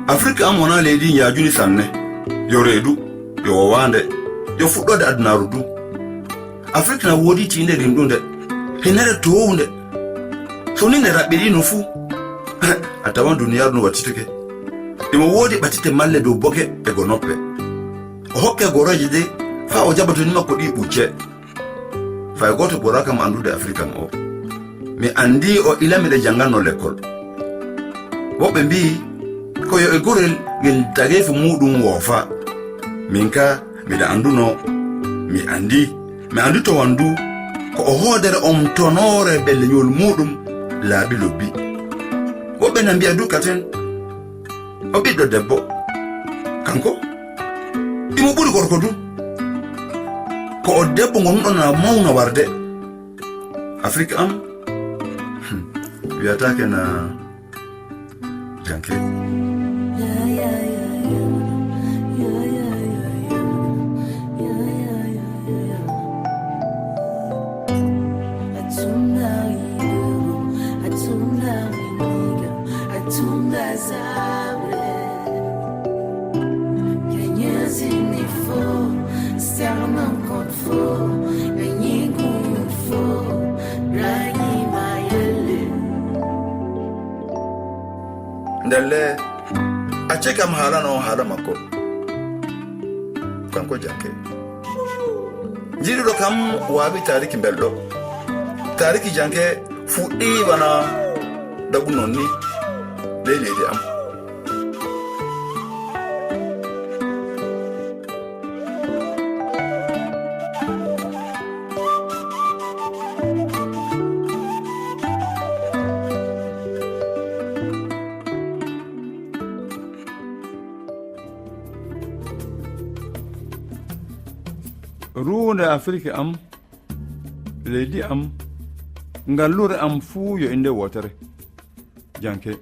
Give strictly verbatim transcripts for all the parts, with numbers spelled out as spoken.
Afrik am wonaa leydi njaajuni sanne, yo reedu, yo wowaande, yo fuɗɗoode adunaaru du. Afrik na woodi tiinde rimɗunde, hinere toowunde. So ni nde raɓɓiɗi no fuu, a tawan duniyaaru no wattitake. Imo woodi ɓatitte malle dow boge e gonoppe. O hokke gorooje de faa o jaɓa toni makko ɗi ɓucce. Fay gooto ɓuraaka mo anndude Afrik am o. Mi anndi o ila miɗa jannganno lekkol. Woɓɓe mbi'i ko yo e gorel ngel tageefu muuɗum woofa. Min ka miɗa annduno, mi anndi, mi anndi to wanndu ko o hoodere om tonoore ɓe leñol muuɗum laabi lobbi. Woɓɓe na mbi'a du katen o ɓiɗɗo debbo. Kanko imo ɓuri gorko du. Ko o debbo ngonɗo na mawna warde. Afrik am, hmm, wiyataake na janke. Ndelle, acce kam haalano haala makko. Kanko janke. Jiɗuɗo kam waawi taariki mbelɗo. Taariki janke fuɗɗi wana dagu non ni ley leydi am. Ruunde Afiriki am, leydi am, ngallure am fuu yo innde wootere. Janke.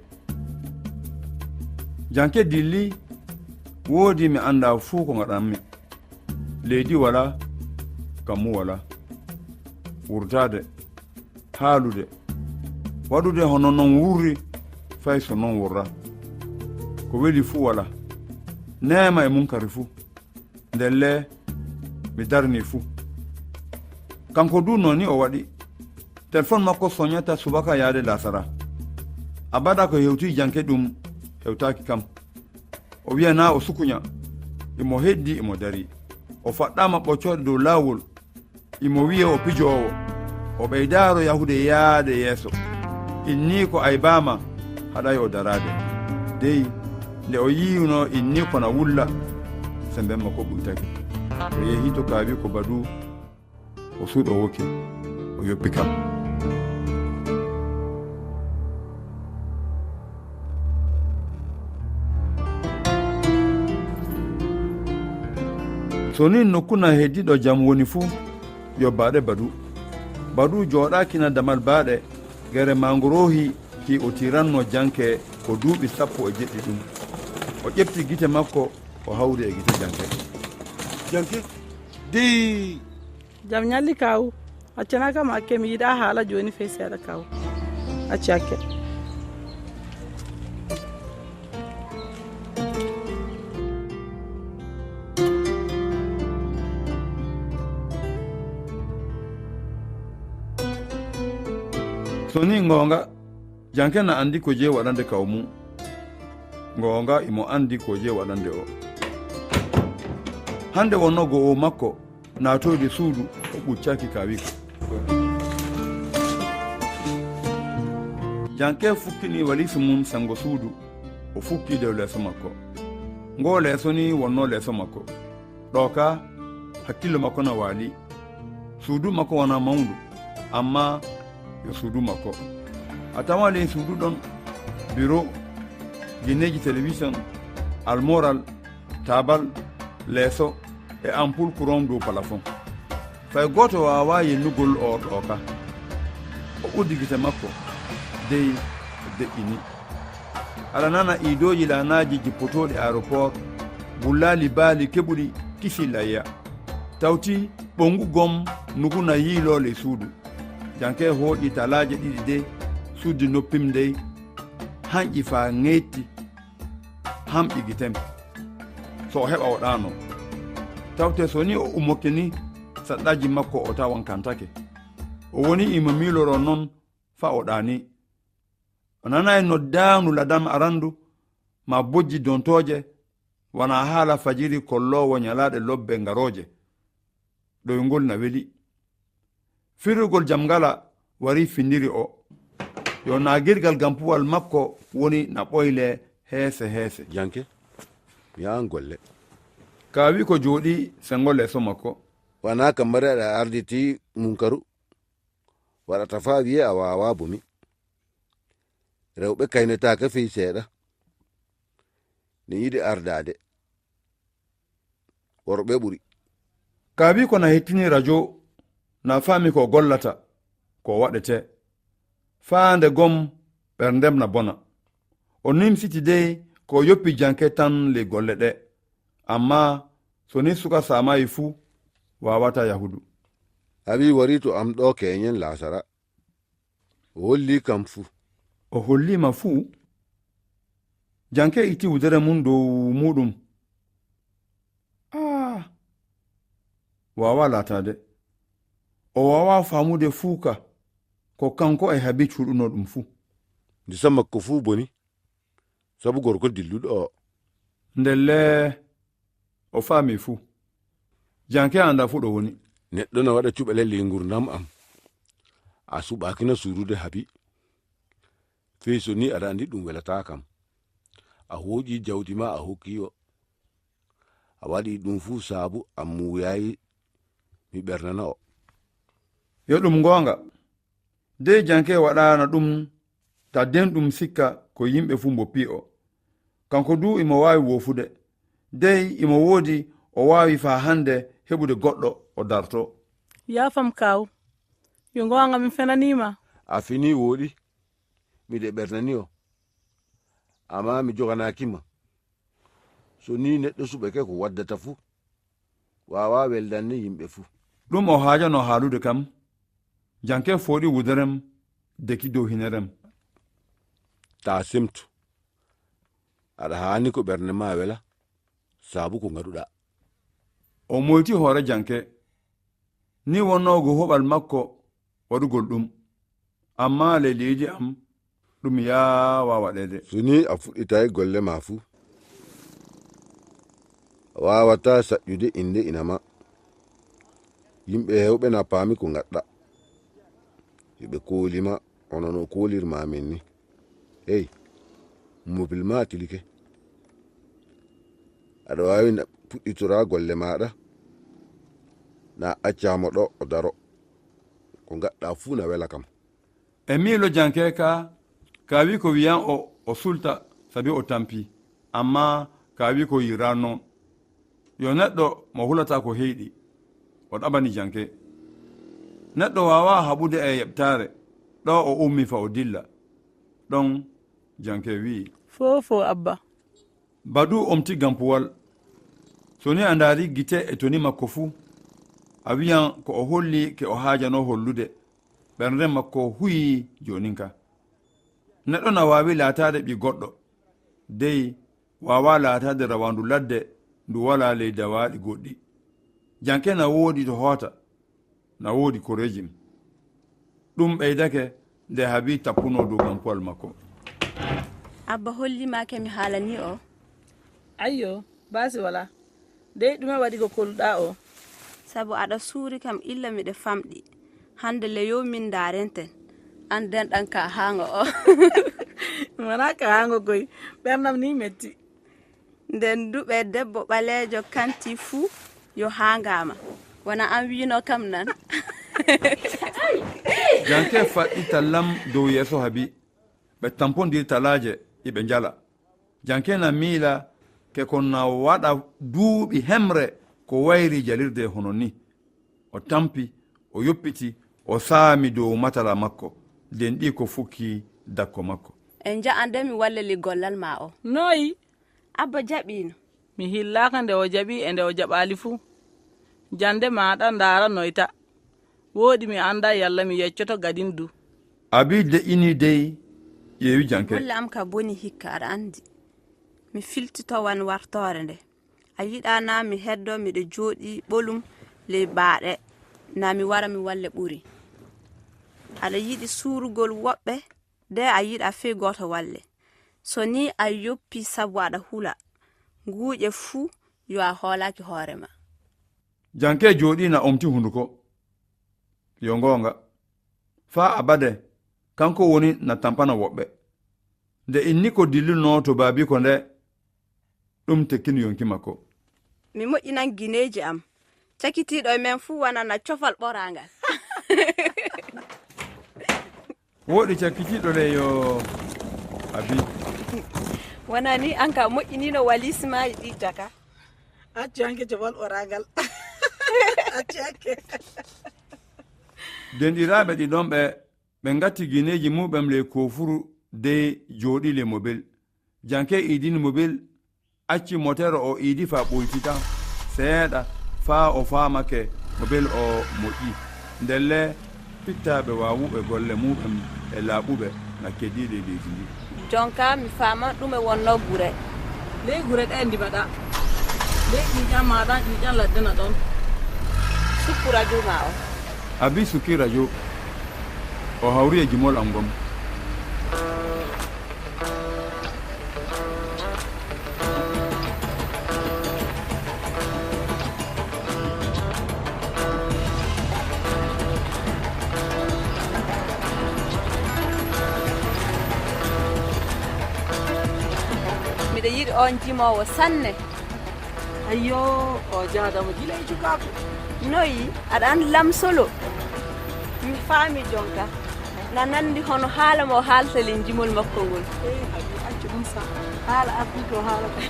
Janke dilli, woodi mi anndaa fuu ko ngaɗanmi. Leydi walaa, kammu walaa. Wurtaade, haalude, waɗude hono non wurri, fay so non wurra. Ko weli fuu walaa. Neema e munkari fuu. Ndelle, mi darni fuu. Kanko du noon ni o waɗi. Telefon makko soñata subaka yaade laasara. Abada ko hewti janke ɗum hewtaaki kam. O wiyanaa o sukuña. Imo heddi, imo dari. O faɗɗaama ɓoccoode dow laawol. Imo wiya o pijoowo. O ɓeydaaro yahude yaade yeeso. Inni ko aybaama haɗay o daraade. Dey, nde o yiinoo inni ko na wulla, sembe makko ɓuytake. O yehi to kaawi ko Badu, o suuɗo woki, o yoppi kam. So ni nokku na heddiɗo jam woni fuu, yo baaɗe Badu. Badu jooɗaaki na damal baaɗe, gere mangorohi ki o tiranno janke ko duuɓi sappo e jeɗɗi ɗum. O ƴefti gite makko, o hawri e gite janke. Janke? Dey! Jam ñalli kaw. Accana kam hakke, mi yiɗaa haala jooni fey seeɗa kaw. Accu hakke. So ni ngoonga, janke na anndi ko jey waɗande kaw mum. Ngoonga imo anndi ko jey waɗande o. Hannde wonno go o makko naatoyde suudu, o ɓuccaki kaawiko. Janke fukkini waliisu mum senngo suudu, o fukki dow leeso makko. Ngo leeso ni wonno leeso makko. Ɗo ka, hakkillo makko na waali. Suudu makko wona mawndu, amma yo suudu makko. A tawan ley suudu ɗon biro, gineeji television, almoral, taabal, leeso e ampul kuron dow palafon. Fay gooto waawaa yennugol o ɗo ka. O uddi gite makko, dey o deƴƴini. Aɗa nana iidooji laanaaji jippotooɗi aeropoor, bullaali baali keɓuɗi kisi layya. Tawti ɓonngu gom nugu na yiiloo ley suudu. Janke hooƴi talaaje ɗiɗi de, suddi noppim dey, hanƴi faa ŋeetti. hamƴi gitem. So o heɓa o ɗaano. Tawte so ni o ummoke ni, saɗɗaaji makko o tawan kantake. O woni imo miiloro noon fa o ɗaani. O nanaay noddaandu ladam arandu, ma bojji dontooje, wana haala fajiri kolloowo nyalaaɗe lobbe ngarooje. Ɗoyngol na weli. Firugol jam ngala wari findiri o. Yo naagirgal gampuwal makko woni na ɓoyle heese heese. Janke, mi yahan golle. Kaawi ko jooɗi sengo leeso makko. Wanaa kam mari aɗa arditi munkaru. Waɗata faa wi'e a waawaa bomi. Rewɓe kaynetaake fey seeɗa. Ne yiɗi ardaade. Worɓe ɓuri. Kaawi ko na hettini rajo, na faami ko gollata, ko waɗetee. Faa nde gom ɓerndem na bona. O nimsiti dey ko yoppi Janke tan ley golle ɗe. Amma so ni suka saamayi fu, waawata yahudu. A wi wari to am ɗo keñen laasara. O holli kam fu. O holli ma fu? Janke itti wudere mum dow muɗum. Ah! Waawaa laataade. O waawaa faamude fuu ka, ko kanko e Habi cuɗunoo ɗum fuu. Ndisa makko fuu boni, sabu gorko dilluɗo o. Ndelle, o faami fuu. Janke anndaa fuu ɗo woni. Neɗɗo na waɗa cuɓale ley ngurdam am. A suɓaaki na suurude Habi. Fey so ni aɗa anndi ɗum welataa kam. A hooƴi jawdi ma a hokki o. A waɗi ɗum fuu saabu a muuyaay mi ɓernana o. Yo ɗum ngoonga. Dey Janke waɗaana ɗum ta den ɗum sikka ko yimɓe fuu mboppi o. Kanko duu imo waawi woofude. Dey imo woodi o waawi faa hannde heɓude goɗɗo o dartoo. Yaafam kaaw. Yo ngoonga mi fenanii ma. A fenii wooɗi. Miɗe ɓernani o. Amma mi joganaaki ma. So ni neɗɗo suɓake ko waddata fuu, waawaa weldanne yimɓe fuu. Ɗum o haajanoo haalude kam, Janke fooɗi wuderem deki dow hinerem. Taa semtu. Aɗa haani ko ɓernde ma wela, saabu ko ngaɗuɗaa. O moyti hoore Janke. Ni wonnoo go huɓal makko waɗugol ɗum. Amma ley leydi am, ɗum yaawaa waɗeede. So ni a fuɗɗitaay golle ma fuu, a waawataa saƴƴude innde ina ma. Yimɓe heewɓe na paami ko ngaɗɗa. Yo ɓe kooli ma, hono no koolirmaa min ni. Hey, mobil ma tilike. Aɗa waawi na fuɗɗitora golle maaɗa, na accaa mo ɗo o daro. Ko ngaɗɗa fuu na wela kam. E miilo Janke ka, ka wi ko wiyan o, o sulta sabi o tampi, amma ka wi ko yiraa noon. Yo neɗɗo mo hulata ko heyɗi, o ɗaɓani Janke. Neɗɗo waawaa haɓude e yeɓtaare, ɗo o ummi fa o dilla. Ɗon Janke wi'i. Foofo, Abba. Badu omti gampuwal. So ni a ndaari gite e toni makko fuu, a wiyan ko o holli ke o haajanoo hollude. Ɓernde makko huyii joonin ka. Neɗɗo na waawi laataade ɓii goɗɗo. Dey waawaa laataade rawaandu ladde ndu walaa ley dawaaɗi goɗɗi. Janke na woodi to hoota, na woodi koreejin. Ɗum ɓeydake nde Habi tappunoo dow gampuwal makko. Abba holli ma ke mi haalani o? Ayyo, baasi walaa. Dey ɗume waɗi ko koluɗaa o? Sabu aɗa suuri kam illa miɗa famɗi. Hannde le yo min ndaarenten. An denɗan ka haango o. Wonaa ka haango koy. Ɓernam ni metti. Nden duɓe debbo ɓaleejo kanti fuu yo haangaama. Wona an wiino kam nan. Janke faɗɗi tallam dow yeeso Habi. Ɓe tampondiri talaaje, iɓe njala. Janke na miila ke kon na waɗa duuɓi hemre ko wayri jalirde hono ni. O tampi, o yoppiti, o saami dow matala makko. Den ɗi ko fukki dakko makko. En ja'an de mi walleli gollal ma o. Noyi? Abba jaɓiino. Mi hillaaka nde o jaɓi e nde o jaɓaali fuu. Jande maaɗa ndaara noyta. Wooɗi mi annda yalla mi yeccoto gadin du. Abi de'ini dey ƴeewi Janke. Golle am ka boni hikka aɗa anndi. mi filtitowan wartoore nde. A yiɗa na mi heddo miɗo jooɗi ɓolum ley baaɗe, na mi wara mi walle ɓuri. Aɗa yiɗi suurugol woɓɓe, de a yiɗa fey gooto walle. So ni a yoppi sabu aɗa hula, nguuƴe fuu yo a hoolaaki hoore ma. Janke jooɗi na omti hunduko. Yo ngoonga. Faa abade, kanko woni na tampana woɓɓe. Nde inni ko dillunoo to baabiiko nde, ɗum tekkini yonki makko. Mi moƴƴinan gineeji am. Cakitiiɗo e men fuu wanana cofal ɓoraangal. Wooɗi cakkitiiɗo le yo abi. Wonani an ka moƴƴiniino waliisi maaji ɗi jaka. Accu hanke cofal ɓoraangal. Accu hanke. Denɗiraaɓe ɗiɗon ɓe, ɓe ngatti gineeji muɓɓen ley koofuru dey jooɗii ley mobel. Janke iidini mobel, acci moteero o iidi faa ɓoytita seeɗa faa o faamake mobel o moƴƴi. Ndelle pittaaɓe waawuɓe golle muɓɓen e laaɓuɓe na keddii ley leydi ndi. Jonka mi faaman ɗume wonnoo gure. Ley gure ɗe ndimaɗa. Ley ƴiiƴan maaɗa ƴiiƴan ladde na ɗon. Sukku radio ma o. Abi sukki radio. O hawri e jimol am ngom. Miɗo yiɗi on jimoowo sanne. Ayyo, o jaadamo gila e cukaaku. Noyi, aɗa an lamsolo. Mi faami jonka. Na nandi hono haala mo haalta lin jimol makko ngol. Eyi, habi accu ɗum sa. Haala ardi to haala ka.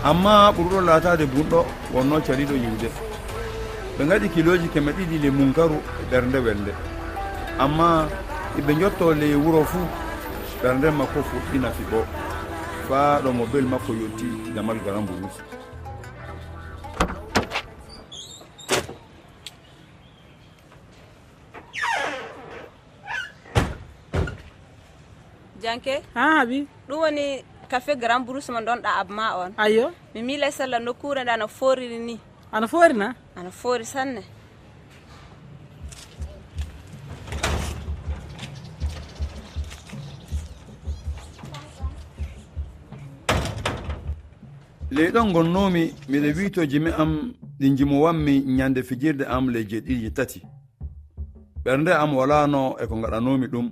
Amma ɓurɗo laataade bunɗo wonno caliiɗo yiwde. Ɓe ngaɗi kilooji keme ɗiɗi le munkaru e ɓernde welde. Amma iɓe njotto ley wuro fuu, ɓernde makko fuɗɗi nafi ɓo, faa ɗo mo bel makko yotti damal garamburuusi. Janke? Ha abi. Ɗum woni café grand brousse mo ndonɗa abma on. Ayo. Mi miila sella nokkuure nde ana foriri ni. Ana forina? Ana fori sanne. Ley ɗon ngonnoomi miɗo wiito jimi am ɗi njimowammi ñande fijirde am ley jeɗɗiiji tati. Ɓernde am walaano e ko ngaɗanoomi ɗum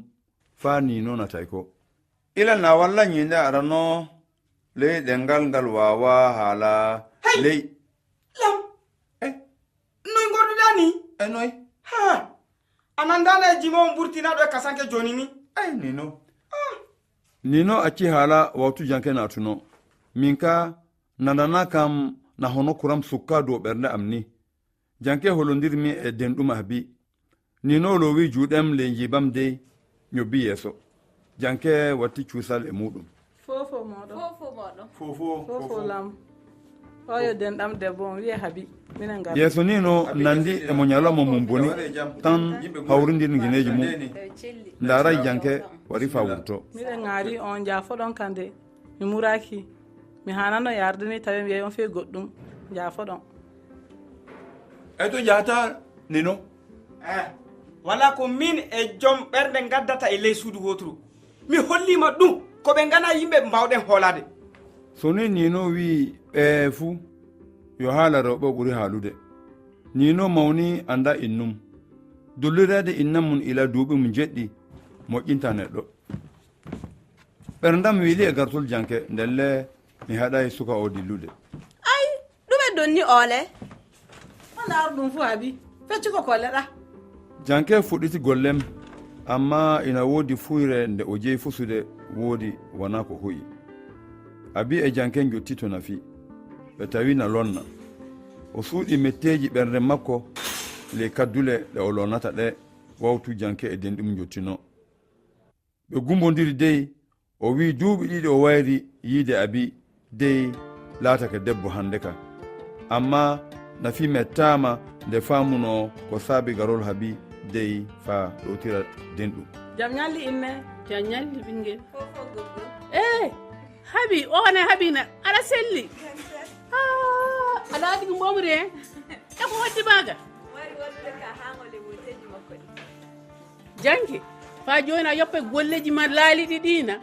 faa nii noon a tawi ko. Ila na walla ñiinde aranoo ley ɗenngal ngal waawaa haala ley. Lam. E. Noy ngorduɗaa nii? E noy? Haa. A nanndaana e jimoowo mburtinaaɗo e kasanke jooni nii? Ay nii noon. Nino acci haala wawtu janke naatuno. Min ka nandana kam na hono kuram sukka dow ɓernde am ni. Janke holondirmi e denɗum ahbi. Nino lowi juuɗem ley njiibam dey ñobbi yeeso. Janke watti cuusal e muuɗum. Fofo moɗo. Fofo moɗo. Fofo. Fofo lam. Oyo denɗam debbo on wiye habi. Minen ngara. Yeeso ni no nandi e mo ñalawma mum boni tan hawrindir ngineeji mum. Ndaaray janke wari fa wurto. Miɗen ŋaari on jaafoɗon kande. Mi muraaki. Mi haanano yaarde ni tawi mi yehi on fii goɗɗum. Jaafoɗon. Eto jaata nino. Eh. Wala ko min e jom ɓernde ngaddata e ley suudu wooturu. Mi holliima ɗum ko ɓe ngana yimɓe mbaawɗen hoolaade. So nii Niino wiyi ɓe fuu yo haala rewɓe o ɓuri haalude. Niino mawni annda innum. Dullireede inna mum ila duuɓi mum jeɗɗi moƴƴinta neɗɗo. Ɓerndam wiili e gartol janke ndelle mi haɗay suka o dillude. Ay, ɗume donni oole? Ko ndaaru ɗum fuu Habi, feccu ko kolleɗaa. Janke fuɗɗiti gollem, amma ina woodi fuyre nde o jeyi fusude woodi wonaa ko hoyi. Abi e janke njotti to nafi, ɓe tawi na lonna. O suuɗi metteeji ɓernde makko ley kaddule ɗe o lonnata ɗe, wawtu janke e denɗum njottino. Ɓe gumbondiri dey, o wi'i duuɓi ɗiɗi o wayri yiide Abi dey laatake debbo hande ka. Amma Nafi mettaama nde faamunoo ko saabi garol Habi dey faa ɗowtira denɗum. Jam ñalli inne. Jam ñalli ɓinngel. Fofo goggol. Ee. Habi, o ne habina, aɗa selli. Ah, aɗa adi ko mbomri en. E ko hoddi maga? Wari wondude ka hangole woteji makko ɗi. Janke, fa joni a yoppe golleji ma laaliɗi ɗina.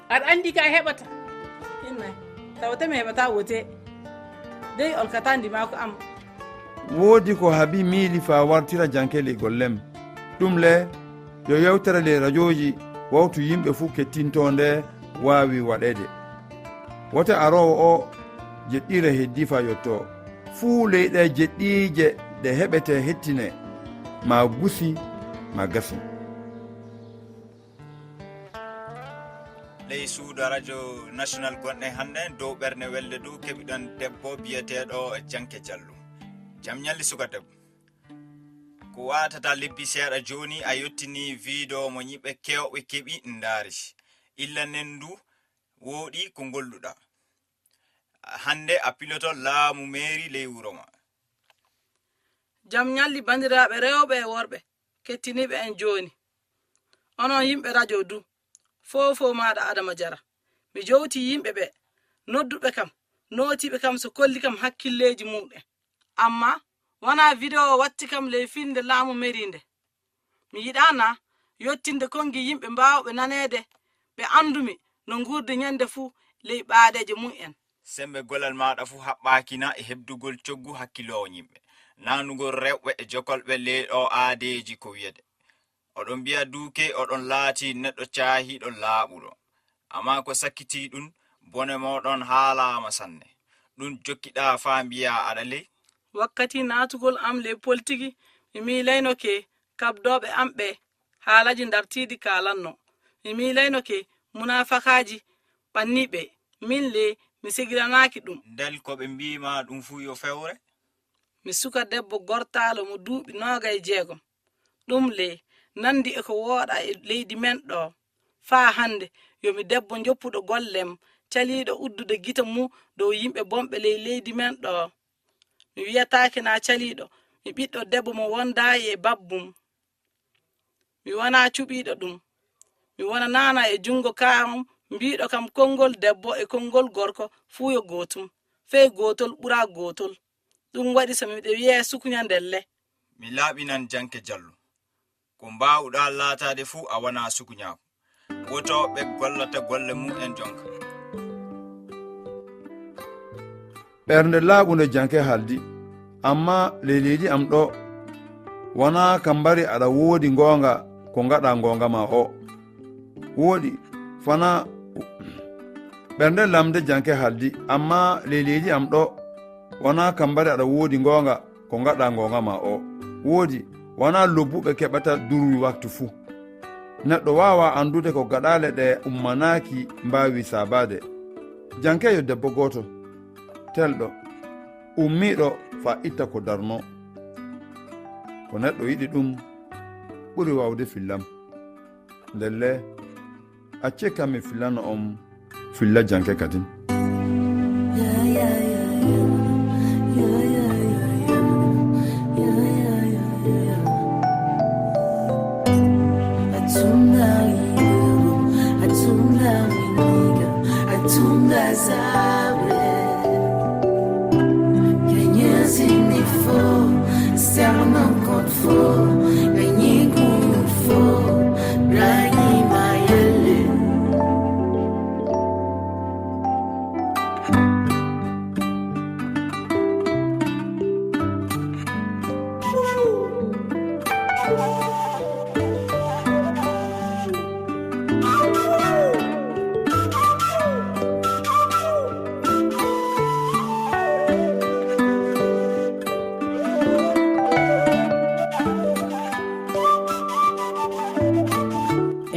Aɗa andi ka heɓata. Inna, tawata mi heɓata wote. Dey on katandi mako am. Woodi ko Habi miili faa wartira janke ley gollem. Ɗum le, yo yewtere ley rajooji wawtu yimɓe fuu kettinto nde waawi waɗeede. Wote aroowo o jeɗɗiire heddii faa yottoo. Fuu ley ɗe jeɗɗiije ɗe heɓete hettine, maa gusi, maa gasi. Ley suudu radio national gonɗen hannde dow ɓernde welde du keɓiɗon debbo biyeteeɗo Janke Jallu. Jam ñalli suka debbo. Ko waatata lebbi seeɗa jooni a yottini video mo ñiɓɓe kewɓe keɓi ndaari. Illa nen du wooɗi ko ngolluɗa. Hannde a piloto laamu meeri ley wuro ma. Jam ñalli banndiraaɓe rewɓe e worɓe kettiniiɓe en jooni. Onon yimɓe radio du, fow fow maaɗa Adama Jara. Mi jowti yimɓe ɓe, nodduɓe kam, nootiiɓe kam so kolli kam hakkilleeji muɗen. Amma wonaa video o watti kam ley finnde laamu meeri nde. Mi yiɗaana yottinde konngi yimɓe mbaawɓe naneede, ɓe anndumi no nguurdi ñande fuu ley ɓaadeeje mum en. Sembe gollal maaɗa fuu haɓɓaakina e heɓdugol coggu hakkiloowo yimɓe, naanugol rewɓe e jokolɓe ley ɗo aadeeji ko wiyete. Oɗon mbiya duuke oɗon laati neɗɗo caahiiɗo laaɓuɗo. Amma ko sakkitii ɗum, bone mooɗon haalaama sanne. Ɗum jokkiɗaa faa mbiyaa aɗa ley. Wakkati naatugol am ley politiki, mi miilayno ke kabdooɓe am ɓe haalaji dartiiɗi kaalanno. Mi miilayno ke munaafakaaji ɓanniiɓe. Min le, mi segiranaaki ɗum. Ndel ko ɓe mbiima ɗum fuu yo fewre? Mi suka debbo gortaalo mo duuɓi noogay jeegom. Ɗum le, nandi e ko wooɗa e leydi men ɗo. Faa hannde, yo mi debbo njoppuɗo gollem, caliiɗo uddude gite mum dow yimɓe bonɓe ley leydi men ɗo. Mi wiyataake na caliiɗo, mi ɓiɗɗo debbo mo wondaayi e babbum. Mi wonaa cuɓiiɗo ɗum. Mi wonanaana e junngo kaawam, mbiiɗo kam konngol debbo e konngol gorko fuu yo gootum, fey gootol ɓura gootol. Ɗum waɗi so miɗo wiyee sukuña ndelle. Mi laaɓinan Janke Jallu. Ko mbaawɗaa laataade fuu a wonaa sukuñaaku. Woto ɓe gollata golle mum en jonka. Ɓernde laaɓunde Janke haaldi, amma ley leydi am ɗo, wonaa ka mbari aɗa woodi ngoonga ko ngaɗa ngoonga ma o. Wooɗi, fanaa ɓernde lamnde Janke haaldi, amma ley leydi am ɗo, wonaa ka mbari aɗa woodi ngoonga ko ngaɗa ngoonga ma o. Wooɗi, wonaa lobbuɓe keɓata durwi waktu fuu. Neɗɗo waawaa anndude ko gaɗaale ɗe ummanaaki mbaawi saabaade. Janke yo debbo gooto, telɗo, ummiiɗo faa itta ko darnoo. Ko neɗɗo yiɗi ɗum ɓuri waawde fillam. Ndelle, accee kam mi filano on filla Janke kadin.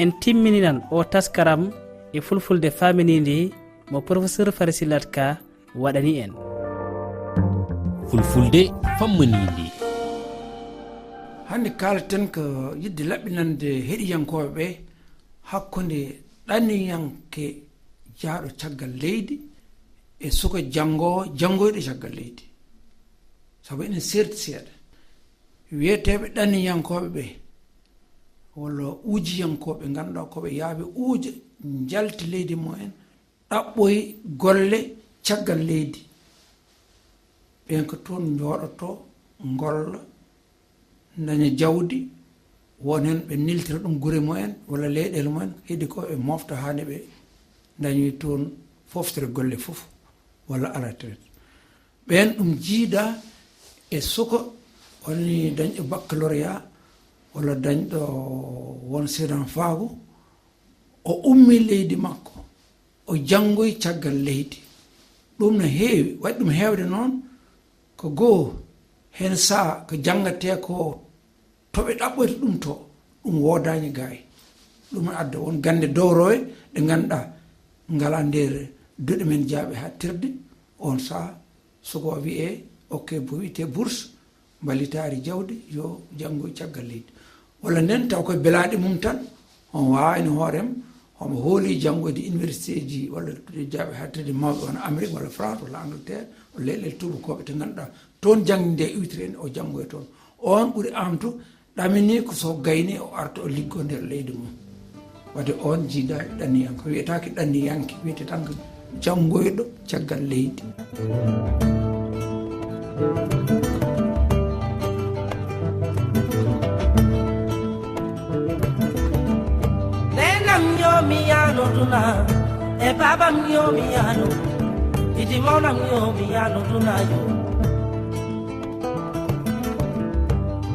En timmininan o taskaram e fulfulde faaminiinde mo Professeur Farisillat Ka waɗani en. Fulfulde fammaniinde. Hannde kaalaten ko yiɗde laɓɓinande heɗiyankooɓe ɓe hakkunde ɗaniyanke jaaɗo caggal leydi e suka janngoowo janngoyɗo caggal leydi. Sabu enen seerti seeɗa. Wiyeteeɓe ɗaniyankooɓe ɓe walla uujiyankooɓe ngannduɗaa ko ɓe yaaɓe uuja njalti leydi mumen, ɗaɓɓoyi golle caggal leydi. Ɓen ko toon njooɗoto, ngolla, daña jawdi, won heen ɓe neltira ɗum gure mumen walla leyɗeele mumen, heedi ko ɓe mofta haa nde ɓe dañoyi toon foftere golle fof walla à la retraite. Ɓeen ɗum jiida e suka woni dañɗo baccalauréat walla dañɗo won seedan faago, o ummi leydi makko, o janngoyi caggal leydi. Ɗum no heewi, waɗi ɗum heewde noon ko goo heen saha ko janngatee ko to ɓe ɗaɓɓoyta ɗum to, ɗum woodaani gaay. Ɗum no adda won gannde dowrowe ɗe ngannduɗaa ngalaa nder duɗe men jaaɓe haaɗtirde. On saha so ko wiyee okke bo wiyetee bourse, mballitaari jawdi yo janngoy caggal leydi. Walla nden taw koye belaaɗe mum tan, on waawani hoorem, homo hooli janngoyde université ji walla jaaɓe haaɗtirde mawɓe wona Amérique walla France walla Angleterre walla leyɗeele tuubakooɓe to ngannduɗaa toon jannde nde iwtiri en o janngoya toon. On ɓuri am to ɗamini ko so gayni o arta o liggo nder leydi mum. Wadde on jiida ɗanniyanke, wiyetaake ɗanniyanke, wiyete tan ko janngoyɗo caggal leydi. Nenam yo mi yano duna, e babam yo mi yano, idi mawnam yo mi yano duna yo.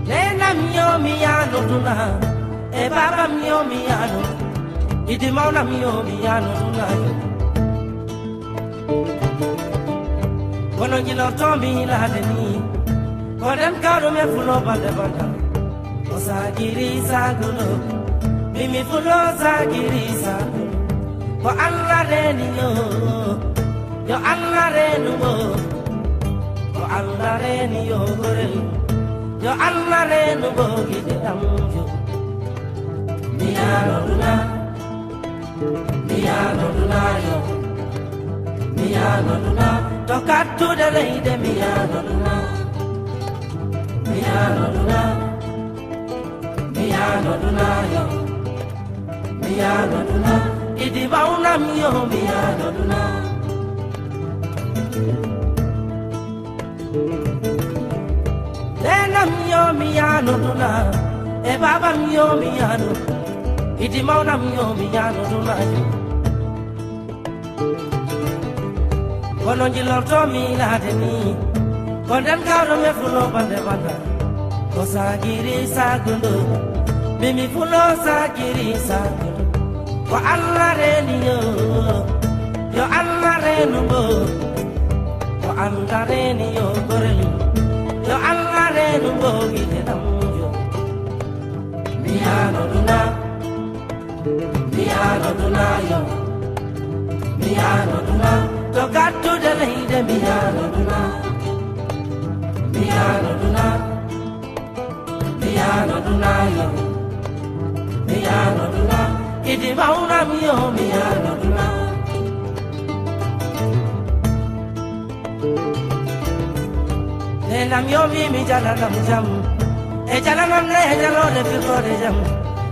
Nenam yo mi yano duna, e babam yo mi yano, idi mawnam yo mi yano duna yo. Kono jilorto mi laade ni, ko den kawɗo men fulo bande banda. O sagiri sagulo, mimi fulo sagiri sagulo. Ko Allah reni yo, yo Allah renu mo. Ko Allah reni yo gorel, yo Allah renu mo gide ɗam yo. Mi yano duna, mi yano duna yo. Mi yano duna, to kattude leyde mi yano duna. Mi yano duna, mi yano duna yo. Mi yano duna, idi mawnam yo mi yano duna. Nenam yo mi yano duna, e babam yo mi yano, idi mawnam yo mi yano duna. Kono jilorto mi laade ni, ko nden kawɗo men fulo bande banda. Ko sagiri sagundo, mimi fulo sagiri sagundo. Ko Allah reni yo, yo Allah renu mo. Ko Allah reni yo gorel, yo Allah renu mo gide ɗam yo. Mi yano duna, mi yano duna yo. Mi yano duna, to kattude leyde mi yano duna. Mi yano duna, mi yano duna yo. Mi yano duna, idi mawnam yo mi yano duna. Nenam yo mi mi jalanam jam, e jalanam ne e jalode firtode jam.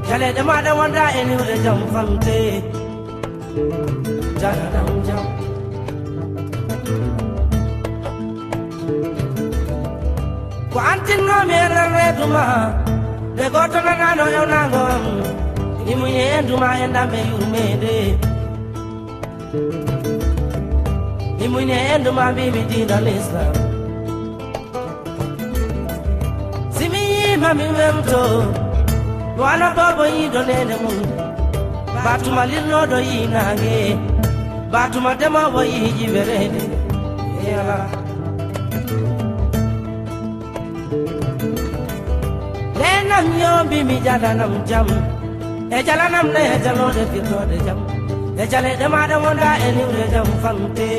Jaleɗe maɗa wonda e niwde jam famte. Jalanam jam. Ko antinnomi e nder reedu ma, nde gooto nanano ewnango am. Imuye e nduma e ndam e yurmeende. Imuye e nduma mbimi diina l'islam. Si mi yiima mi welto, wano boobo yiido nene mum. Batuma lilnoɗo yi nange, batuma demowo yi jiwerede. Yala. Nenam yo mbi mi jalanam jam, e jalanam ne e jalode firtode jam, e jaleɗe maɗa wonda e niwde jam fante.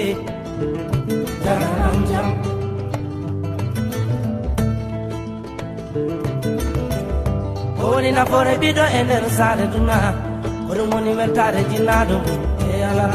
Jalanam jam. Ko woni nafoore ɓiɗɗo e nder saare duna, ko ɗum woni weltaare jinnaɗo mum e yala.